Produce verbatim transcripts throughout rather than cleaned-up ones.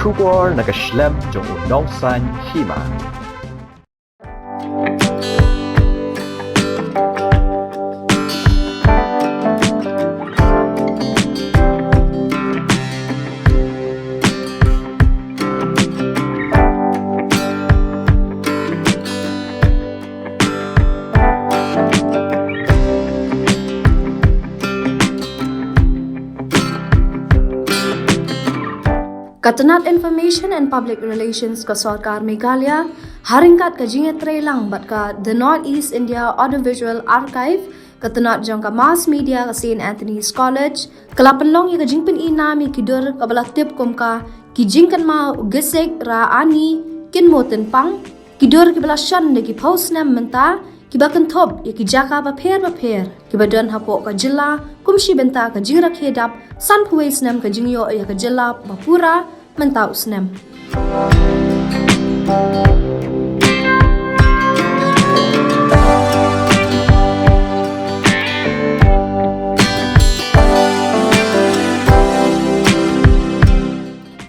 Khubor na ka shlem jong u nongsan hima. Ka tnat Information and Public Relations ka Sorkar Meghalaya, ha ryngkat ka jingïatreilang bad ka The North East India Audiovisual Archive, ka tnat jong ka Mass Media ka Saint Anthony's College, ka la pynlong ïa ka jingpyni nam ïa ki dur kaba la tip kum ka Ki Jingkynmaw u Gisik Ra Ani Kynmaw Tynpang, ki dur kiba la shon da ki phew snem mynta, kiba kynthup ïa ki jaka bapher bapher kiba don hapoh ka jylla, kum shi bynta ka jingrakhe dap sanphew wei snem ka jingïoh ïa ka jylla ba pura mynta u snem.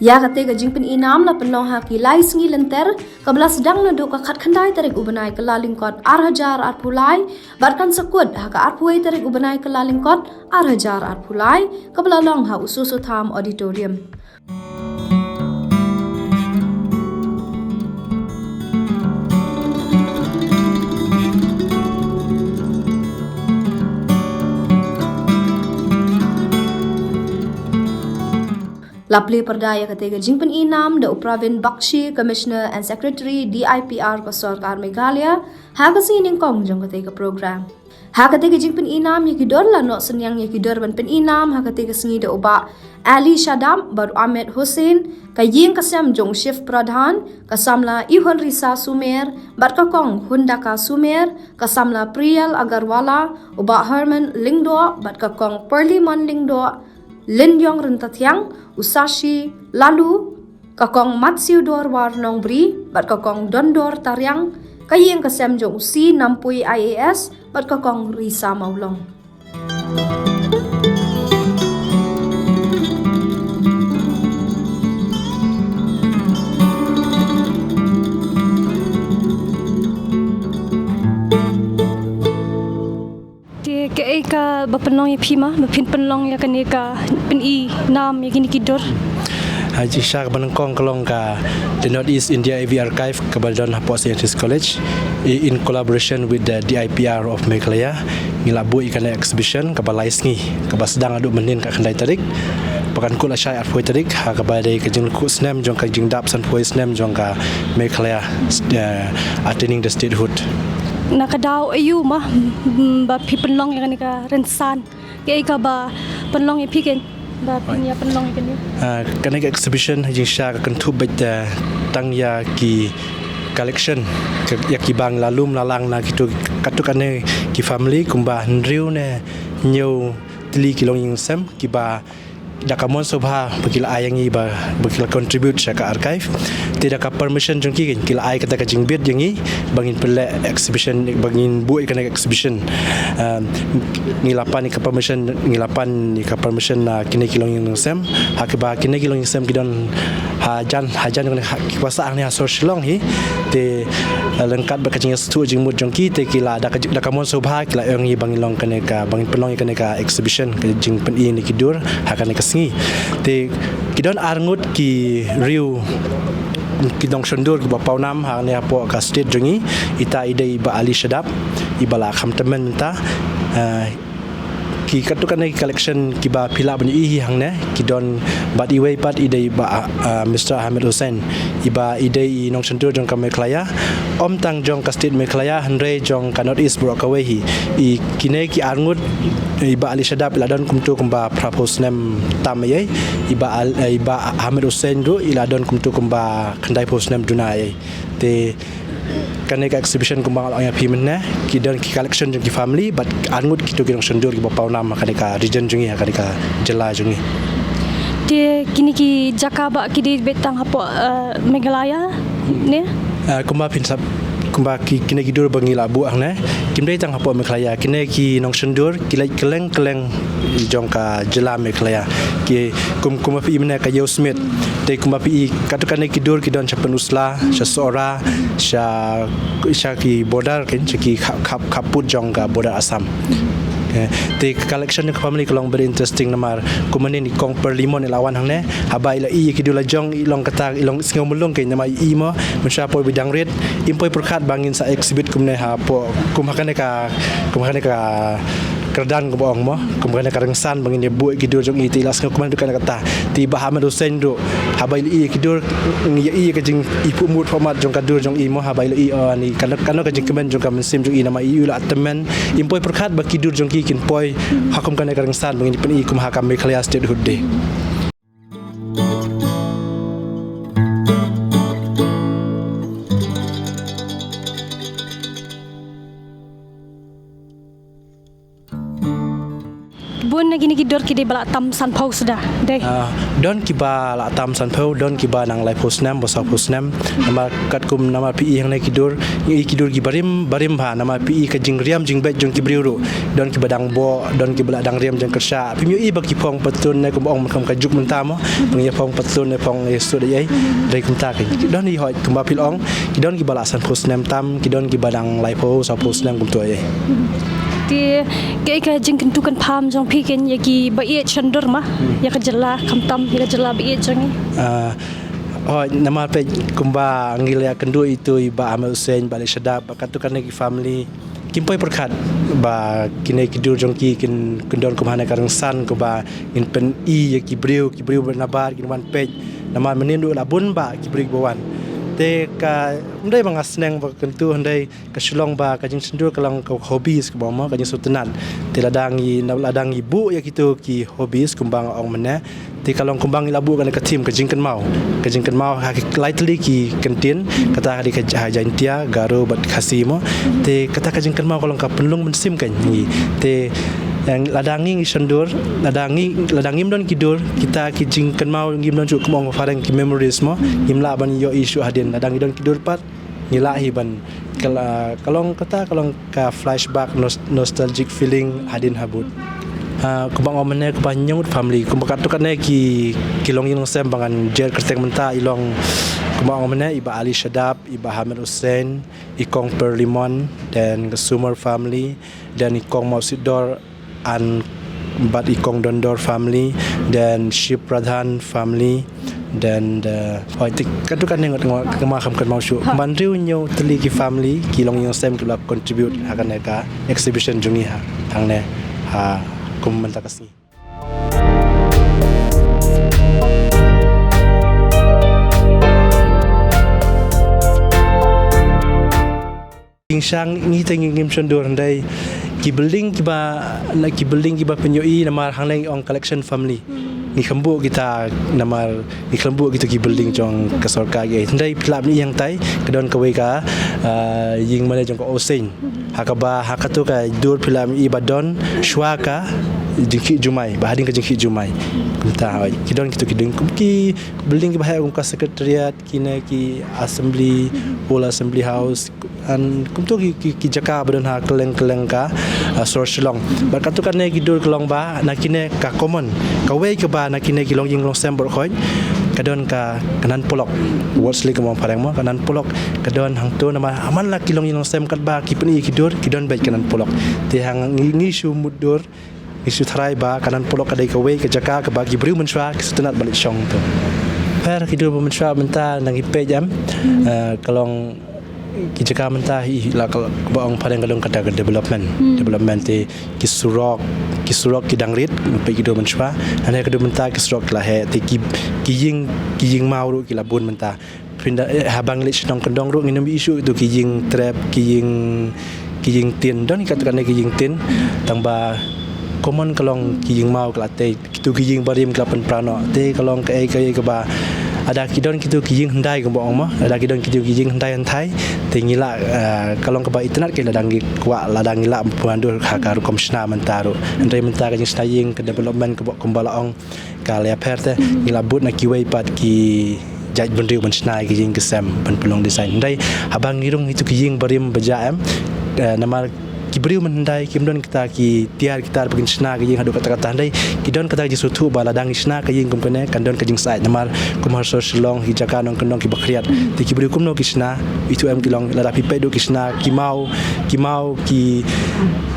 Ïa kata ka jingpyni nam la pynlong ha ki lai sngi lynter, kaba la sdang naduh ka khatkhyndai tarik u bnai Kyllalyngkot ar hajar arphew lai, bad kan sa kut ha ka arphew wei tarik u bnai Kyllalyngkot ar hajar arphew lai, kaba la long ha u Soso Tham Auditorium. La plie pyrda ïa kata ka jingpyni nam da u Pravin Bakshi, Commissioner and Secretary D I P R ka Sorkar Meghalaya, ha ka sngi nyngkong jong kata ka program. Ha kata ka jingpyni nam ïa ki dur, la noh synñiang ïa ki dur ban pyni nam ha kata ka sngi da u Bah Ali Shadap bad u Ahmed Hussain, ka ïing ka sem jong u Chief Pradhan, ka samla Ihunrisa Sumer bad ka Kong Hundaka Sumer, ka samla Priyal Agarwala, u Bah Herman Lyngdoh bad ka Kong Perlimon Lyngdoh, Lyndiong Ryntathiang, u Sashi Lalu, ka Kong Matsiu Dorwar Nongbri bad ka Kong Dondor Tariang, ka ïing ka sem jong u C Nampui I A S bad ka Kong Risa Mawlong. Te kaei kaba pynlong ïa phi ma, ba phin pynlong ïa kane ka pyni nam ïa kine ki dur? Ha, jingshisha kaba nyngkong ka long ka The North East India A V Archive kaba don hapoh Saint Anthony's College, i-, in collaboration with the D I P R of Meghalaya, ngi la buh ïa kane exhibition kaba lai sngi, kaba sdang haduh mynhynnin ka khyndai tarik, ba kan kut lashai arphew tarik, ha kaba dei ka jingkut snem jong ka jingdap sanphew snem jong ka Meghalaya, eh, attaining the statehood. Na ka daw aïu ma, mm, ba phi pynlong ïa kane ka rynsan? Kaei kaba pynlong ïa phi kein ba phin ïa pynlong ïa kane? Ah, kane ka exhibition jingshisha ka kynthup beit, eh, tang ïa ki collection, ka, ïa kiba ngi la lum la lang na kito, kato kane ki family kumba hynriew ne hynñiew tylli ki longïing longsem kiba da ka mon sngewbha ba ki la ai ïa ngi ba, ba ki la contribute sha ka archive. Te da ka permission jong ki, ki la ai kata ka jingbit ïa ngi ba ngin pynleh exhibition, ba ngin buh ïa kane ka exhibition. Um, ngi la pan ïa ka permission, ngi la pan ïa ka permission na kine ki longïing longsem. Ha kaba kine ki longïing longsem ki don hajan, hajan kine ha, kiba sah hangne ha sor Shillong hi. Te, uh, ryngkat bad ka jingïasngewthuh jingmut jong ki, te ki la da ka, da ka mon sngewbha ki la ong ïa ngi ba ngin long kane ka, ba ngin pynlong ïa kane ka exhibition, ka jingpyni ïa kine ki dur ha kane ka sngi. Te ki don arngut ki riew ki nongshon dur kiba paw nam hangne hapoh ka state jong ngi. Ita i dei i Bah Ali Shadap, iba la kham tymmen mynta. Eh, ki kato kane ki collection kiba phi lah ban ïohi hangne, ki don bad iwei pat i dei i Bah, ah, Mister Ahmed Hussain, iba i dei i nongshon dur jong ka Meghalaya, ym tang jong ka state Meghalaya hynrei jong ka North East baroh kawei hi. I kine ki arngut, i Bah Ali Shadap i la don kumto kumba phraphew snem tam ïa i, i Bah Al-, i Bah Ahmed Hussain ruh i la don kumto kumba khyndaiphew snem duna ïa i. Te kane ka exhibition kumba nga la ong ïa phi mynne, ki don ki collection jong ki family bad arngut kito ki nongshon dur kiba paw nam ha kane ka region jong ngi, ha kane ka jylla jong ngi. Te kine ki jaka ba ki dei beit tang hapoh, eh, Meghalaya ne? Eh, kumba phin sap Kumba ki, kine ki dur ba ngi la buh hangne, kim dei tang hapoh Meghalaya, kine ki nongshon dur ki leit kylleng kylleng jong ka jylla Meghalaya. Ki kum, kumba phi i mynne ka Ïew Smit. Te kumba phi i katto katne ki dur ki don sha Pynursla, sha Sohra, sha, sha ki border, kin sha ki khap, khap, khappud jong ka border Assam. Eh, te ka collection ka family ka long very interesting namar kumne i kong Perlimon i la wan hangne, haba i la i ki dur la jong i long kata, i long sngew mulung, kin namar i mo, mynshuwa poi ba dang rit, im poi pyrkhat ba ngin sa exhibit kumne hapoh, kum ha kane ka, kum ha kane ka kyrdan kumba ong mo, kum ha kane ka rynsan ba ngin ïa buh ki dur jong i, te i la sngew kumne duk kane kata. Te i Bah Ahmed Hussain ruh, haba i la i ki dur, ngi ïa i ka jing, i phuh mut phuh mat jong ka dur jong i mo, haba i la i, oh, ni kano, kano ka jingkmen jong ka mynsiem jong i namar i u la tymmen, im poi pyrkhat ba ki dur jong ki kin poi ha kum kane ka rynsan ba ngin pyn-i kum ha ka Meghalaya Statehood Day. Bun na kine ki dur ki dei ba la tam sanphew suda. Dei. Ah, don kiba la tam sanphew, don kiba nang laiphew snem, ba sawphew snem. Namar katkum namar phi i hangne ki dur, i ki dur ki barim, barim bha, namar phi i ka jingriam jingbeit jong ki briew ruh. Don kiba dang boh, don kiba la dang riam jingkyrshan. Phim ïohi ba ki phong patlun ne kumba ong, kum ka juk mynta mo, ba ngi ïa phong patlun ne phong ïa suit ïa. Dei kumta ki. Don i hoi kumba phi la ong, ki don kiba la sanphew snem tam, ki don kiba dang laiphew, sawphew snem kumta ïa. Te kaei ka jingkyntu kynpham jong phi kin ïa ki ba ïeit shon dur ma, ïa ka jylla, khamtam ïa ka jylla ba ïeit jong ngi? Ah, hoi, namar peit kumba ngi la ïakynduh ïa itu i Bah Ahmed Hussain, Bah Leit Shadap, ba katto katne ki family kim poi pyrkhat ba kine ki dur jong ki kin, kin don kum ha kane ka rynsan kumba ngin pyn-i ïa ki briew, ki briew ba nabar kin wan peit. Namar mynhynnin ruh la bun bha ki briew ba wan. Te ka, ym dei ba nga sneng ba kyntu, hynrei ka shu long ba ka jingshon dur ka long ka hobbies kumba mo, ka jingsngewtynnat. Te lada ngi, lada ngi buh ïa kito ki hobbies kumba nga ong mynne, te ka long kumba ngi la buh kane ka theme, ka jingkynmaw. Ka jingkynmaw ha ki lai tylli ki kyntien, kata ka dei ka J-, ha Jaintia, Garo bad Khasi mo. Te kata ka jingkynmaw ka long ka pynlong mynsiem ka ngi. Te, eh, lada ngi ngi shon dur, lada ngi, lada ngim don ki dur, kita ki jingkynmaw ngim don shuh, kumba ong phareng ki memories mo, ngim lah ban ïohi shuh hadien. Lada ngi don ki dur pat, ngi lah hi ban, ka la, ka long kata, ka long ka flashback, nos-, nostalgic feeling hadien habud. Ah, kumba ong mynne, kumba ñiewt family, kumba katto katne ki, ki longïing longsem ba ngan jer kyrteng mynta, i long kumba ong mynne, i Bah Ali Shadap, i Bah Ahmed Hussain, i kong Perlimon, then ka Sumar family, then i kong Mawsitdor, An bad i kong Dondor family, then Shiv Pradhan family, then the, oh, ti katto katne ngut, ngut, nga kham kynmaw shuh. Ha. Hynriew hynñiew tylli ki family, ki longïing longsem ki la contribute ha kane ka exhibition jong ngi ha, hangne, ha, kum mynta ka sngi. Jingshisha ngi te ngi ngim shon dur, hynrei ki building kiba, na ki building kiba pynïohi namar hangne ngi ong collection family. Ngi khlem buh kita namar ngi khlem buh kita ki building jong ka sorkar ki. Hynrei phi lah ban ïohi hangtai ka don kawei ka, ah, ïing mane jong ka Oseng. Ha kaba, ha kato ka dur phi lah ban ïohi ba don shuwa ka jingkhih jumai, ba hadien ka jingkhih jumai. Kumta, hoi, ki don kito ki ding, kum ki building kiba heh kum ka secretariat, kine ki assembly, old assembly house, and kumto ki, ki, ki jaka ba don ha kylleng kylleng ka, ah, sor Shillong. Bad katto katne ki dur ki long ba na kine ka common, kawei kaba na kine ki longïing longsem baroh khoit ka don ka, ka nan polok. Watch list kumba ong phareng mo, ka nan polok ka don hangto namar man la ki longïing longsem katba ki pyni ki dur ki don beit ka nan polok. Te hang ngi, ngi shu mutdur, ngi shu tharai ba ka nan polok ka dei kawei ka jaka kaba ki briew mynshuwa ki sngewtynnat ban leit shong to. Pher ki dur ba mynshuwa mynta nang ïa peit em, eh, ka long ki jaka mynta hi la ka, kaba ong phareng ka long kata ka development. Hmm. Development te ki surok, ki surok ki dang rit, peit ki dur mynshuwa. Hynrei ki dur mynta ki surok ki la heh, te ki, ki ïing, ki ïing maw ruh ki la bun mynta. Pynda, eh, haba ngi leit shnong kyndong ruh ngin ym ïohi shuh ïa kito ki ïing trep, ki ïing, ki ïing tin. Don katto katne ki ïing tin. Tang ba common ka long ki ïing maw ka la tei, kito ki ïing barim ka la pynpra noh. Te ka long kaei kaei kaba, lada ki don kito ki ïing hyndai kumba ong mo, lada ki don kito ki ïing hyndai hynthai, te ngi lah, eh, ka long kaba itynnad ki lada ngi kwah, lada ngi lah ban pynwandur ha ka rukom shna mynta ruh. Hynrei mynta ka jingshna ïing, ka development kaba kumba la ong, ka la ïapher te, ngi la bud na kiwei pat ki, jait bynriew ban shna ki ïing ki sem ban pynlong design. Hynrei haba ngi rung ïa kito ki ïing barim ba jah em, eh, namar ki briew mynhyndai kim don kita ki tiar ki tar ba kin shna ki ïing haduh katta katta, hynrei ki don kata ka jingsngewthuh ba lada ngi shna ka ïing kum kane kan don ka jingsaid, namar kum ha sor Shillong, ki jaka nongkyndong kiba khriat. Te ki briew kumno ki shna? Itu em ki long, lada phi peit duh ki shna ki maw, ki maw, ki,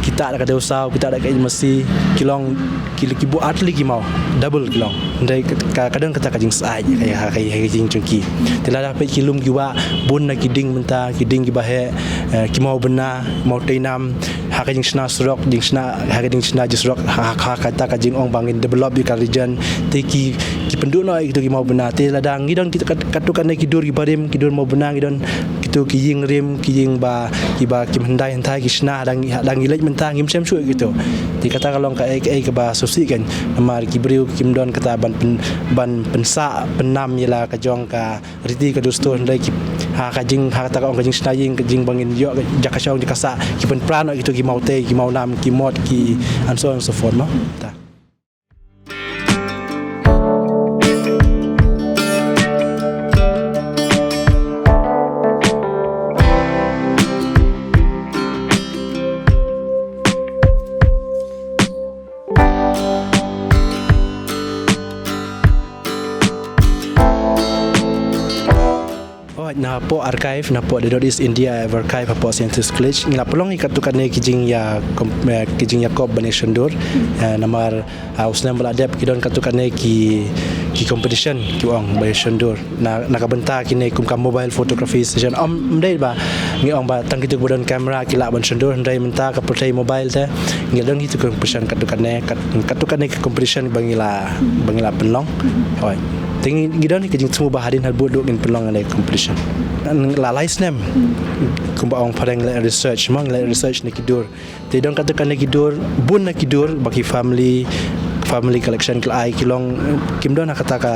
ki tah da ka dewsaw, ki tah da ka ïing masi, ki long, ki, ki buh ar tylli ki maw, double ki long. Hynrei ka, ka, ka don kata ka jingsaid ka, ka, ka, ka jingchongki. Te lada peit ki lum ki wah, bun na ki dieng mynta, ki dieng kiba heh, eh, ki maw bynna, maw teinam, ha ka jingshna surok, jingshna, ha ka jingshna jingsurok, ha, ha, ha kata ka jingong ba ngin develop ïa ka region. Te ki, ki pynduh noh ïa kito ki maw bynna. Te lada ngi don kito kat-, katto katne ki dur kiba rim, ki dur maw bynna, ngi don kito ki ïing rim, ki ïing ba, kiba kim hyndai hynthai ki shna, haba ngi, haba ngi leit mynta ngim shem shuh ïa kito. Te kata ka long kaei kaei kaba sngewsih kan. Namar ki briew kim don kata ban pyn-, ban pynsah pynnam ïa la ka jong ka riti ka dustur, hynrei ki, ha ka jing, ha kata ka ong ka jingshna ïing, ka jing ba ngin ïoh jaka shong jaka sah, ki pynpra noh ïa kito ki maw tei, ki maw nam, ki mot, ki and so on and so forth, no? Ta. Oh, na hapoh archive, na hapoh The Northeast India Archive, hapoh Saint Anthony's College, ngi la pynlong ïa katto katne ki jingïa kom-, eh, ki jingïakop ban ïa shondur, eh, namar, ah, u snem ba la dep ki don katto katne ki, ki competition ki ong ban ïa shondur. Na, na ka bynta kine kum ka mobile photography session. Ym, ym dei ba ngi ong ba tang kito kiba don camera ki lah ban shondur, hynrei mynta ka pyrthei mobile te ngi don kito competition katto katne, kat-, katto katne ki competition ba ngi la, ba ngi la pynlong. Hooid. Te ngi, ngi don ka jingthmu ba hadien haduh ba ngin pynlong ïa kane ka competition. Ngi la lai snem kumba ong phareng leh research, mo, leh research na ki dur. Te don katto katne ki dur, bun na ki dur ba ki family, family collection ki la ai, ki long, kim don ha kata ka,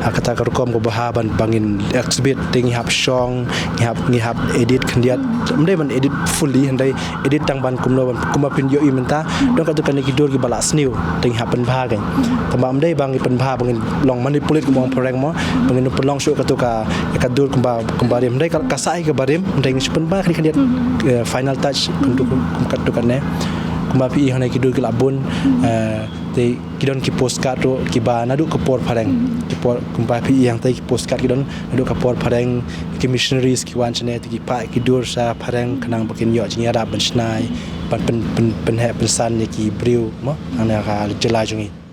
ha kata ka rukom kaba bha ban, ba ngin exhibit. Te ngi hap shong, ngi hap, ngi hap edit khyndiat. Ym dei ban edit fully, hynrei edit tang ban kumno ban, kumba phin ïohi mynta. Don katto katne ki dur kiba la sniew, te ngi hap pynbha kan. Tangba ym dei ba ngi pynbha ba ngin long manipulate kumba ong phareng, mo, ba ngin pynlong shuh katto ka, ka dur kumba, kumba rim. Hynrei ka, ka sah hi kaba rim, hynrei ngi shu pynbha khyndiat khyndiat, eh, final touch kumto, kum katto katne. Kumba phi i hangne ki dur ki la bun, eh, te ki don ki postcard ruh kiba naduh ka por phareng. Ki por, kumba phi i hangtei ki postcard ki don naduh ka por phareng, ki missionaries ki wan shane te ki phah ki dur sha phareng khnang ba kin ïoh jingïarap ban shna, ban pyn, pyn, pynheh pynsan ïa ki briew, mo, hangne ha ka jylla jong ngi.